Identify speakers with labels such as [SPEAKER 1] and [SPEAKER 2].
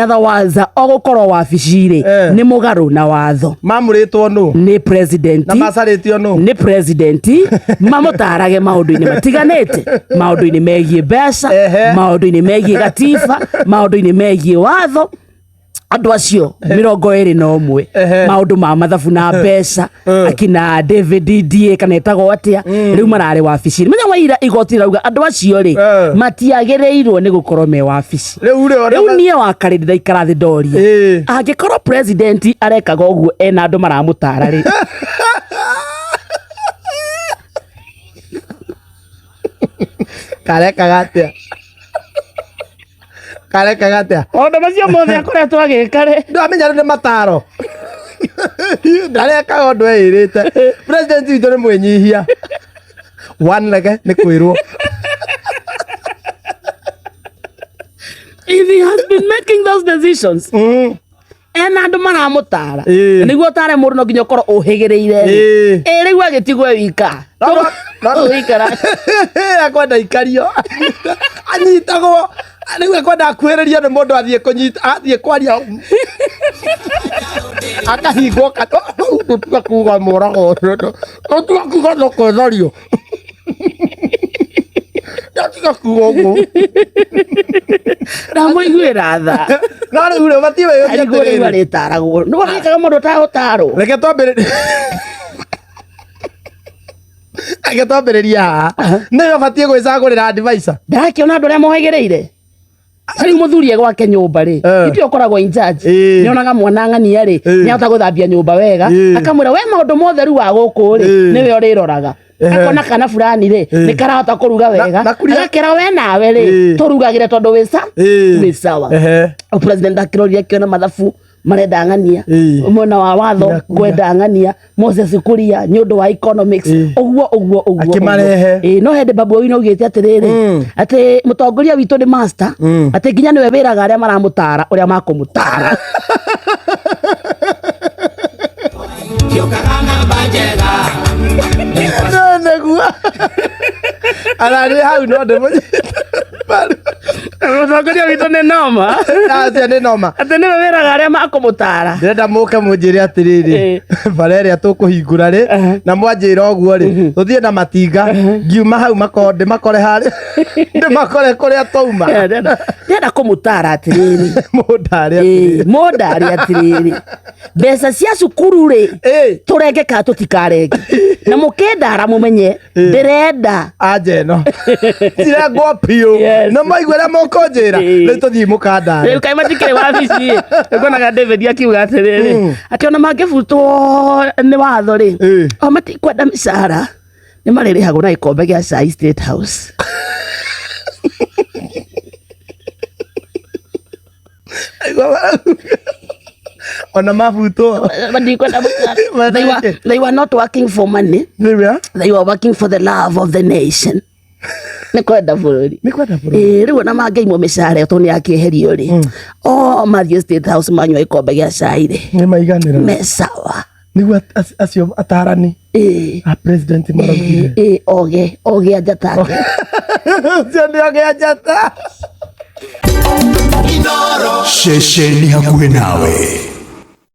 [SPEAKER 1] Otherwise ogũkorwo wabici-rĩ nĩ mũgarũ na watho.
[SPEAKER 2] Mamũrĩtwo nũ?
[SPEAKER 1] Nĩ president.
[SPEAKER 2] Na macarĩtio nũ?
[SPEAKER 1] Nĩ president, mamũtarage maũndũ-inĩ matiganĩte, maũndũ-inĩ megiĩ mbeca, maũndũ-inĩ megiĩ gatiba, maũndũ-inĩ megiĩ watho. Andũ acio 21, maũndũ ma mathabu na mbeca, akina David DA kana etagwo atĩa, rĩu mararĩ wabici. Menya waira igoti rauga andũ acio rĩ matiagĩrĩirwo nĩ gũkorwo me wabici.
[SPEAKER 2] Rĩu rĩ ona
[SPEAKER 1] Rĩu niĩ wakarĩ ndĩraikara thĩ ndoria, angĩkorwo president arekaga ũguo ena andũ maramũtara rĩ,
[SPEAKER 2] Karekaga atĩa? Karekaga atĩa?
[SPEAKER 1] Maũndũ macio mothe akoretwo agĩka rĩ,
[SPEAKER 2] Ndamenya rĩu nĩ mataro. Ndarekaga ũndũ eĩrĩte. President witũ nĩ mwĩnyihia. One lege nĩ kwĩrwo.
[SPEAKER 1] If he has been making those decisions ena andũ maramũtara, nĩguo ũtare mũndũ no nginya ũkorwo ũhĩgĩrĩire rĩ. Ĩ rĩu agĩtigwo e wika. Ũikara.
[SPEAKER 2] Akwenda ikario anyitagwo, rĩu akwenda akuhĩrĩrio nĩ mũndũ, athiĩ kũnyita, athiĩ kwaria akahingwo tũtiga kuga mũrago ũcio, tũtiga kuga no kwĩthario, ndatiga kuga ũguo.
[SPEAKER 1] Ndamũiguĩra tha.
[SPEAKER 2] No rĩu rĩ ũbatiĩ wĩyũrie
[SPEAKER 1] Arigwo rĩu
[SPEAKER 2] atĩrĩrĩ.
[SPEAKER 1] arĩtaragwo nĩ wagĩkaga mũndũ ũtagũtarwo.
[SPEAKER 2] Reke twambĩrĩrie haha, nĩwe ũbatiĩ gwĩcagũrĩra advisor.
[SPEAKER 1] Ndakĩona andũ arĩa mohĩgĩrĩire. Rĩu mũthuri e gwake nyũmba rĩ, ithuĩ ũkoragwo in charge, nĩonaga mwana ng'ania rĩ, nĩahota gũthambia nyũmba wega, akamwĩra we maũndũ mothe rĩu wa gũkũ rĩ, nĩwe ũrĩroraga. Akona kana fulani rĩ, nĩ karahota kũruga wega, agakĩra we nawe rĩ, tũrugagĩre tondũ wĩ sa wĩ sawa. O president akĩroria akĩona mathabu marenda ng'ania, mwena wa watho ngwenda ng'ania, Moses Kuria nĩ ũndũ wa economics, ũguo ũguo ũguo.
[SPEAKER 2] Akĩmarehe.
[SPEAKER 1] Ĩĩ, no hĩndĩ Babu Owino augĩte atĩrĩrĩ, atĩ mũtongoria witũ nĩ master, atĩ nginya nĩwe wĩraga arĩa maramũtara ũrĩa makũmũtara.
[SPEAKER 2] No nĩguo ararĩ hau no ndĩmũnyite mbaru.
[SPEAKER 1] Mũtongoria witũ nĩ noma.
[SPEAKER 2] Acio nĩ noma.
[SPEAKER 1] Atĩ nĩwe wĩraga arĩa makũmũtara.
[SPEAKER 2] Ndĩrenda mũke mũnjĩre atĩrĩrĩ, bara ĩrĩa tũkũhingũra rĩ, na mwanjĩra ũguo rĩ, tũthiĩ na matinga, ngiuma hau mako ndĩmakore harĩa ndĩmakore kũrĩa twauma.
[SPEAKER 1] Ndĩrenda kũmũtara atĩrĩrĩ,
[SPEAKER 2] mũndarĩ atĩrĩrĩ,
[SPEAKER 1] mũndarĩ atĩrĩrĩ, mbeca cia cukuru rĩ, tũrenge kana tũtikarenge, na mũkĩndara mũmenye ndĩrenda
[SPEAKER 2] anja ĩno cirengwo biũ. Na maigua ũrĩa mũkũnjĩra, rĩu tũthiĩ mũkandare.
[SPEAKER 1] Rĩu kaĩ matikĩrĩ wabici? Nguonaga David akiuga atĩrĩrĩ, atĩ ona mangĩbutwo nĩ watho rĩ, o matikwenda mĩcara, nĩ marĩrĩhagwo na gĩkombe gĩa cai State House.
[SPEAKER 2] Aigua marauga. Ona mabutwo
[SPEAKER 1] Matikwenda mũcara. They were not working for money.
[SPEAKER 2] Nĩwĩa?
[SPEAKER 1] They were working for the love of the nation, nĩ kwenda bũrũri.
[SPEAKER 2] Nĩ kwenda bũrũri.
[SPEAKER 1] Ĩĩ, rĩu ona mangĩimwo mĩcara ĩyo tondũ nĩ yakĩeherio rĩ, o mathiĩ State House manyua gĩkombe gĩa cai rĩ,
[SPEAKER 2] nĩ maiganĩra.
[SPEAKER 1] Me sawa.
[SPEAKER 2] Nĩguo acio atarani a president maraugire.
[SPEAKER 1] Ĩĩ, oge oge anjatake.
[SPEAKER 2] Ũcio nĩ oge anjata.
[SPEAKER 3] Ceceni hakuhĩ nawe.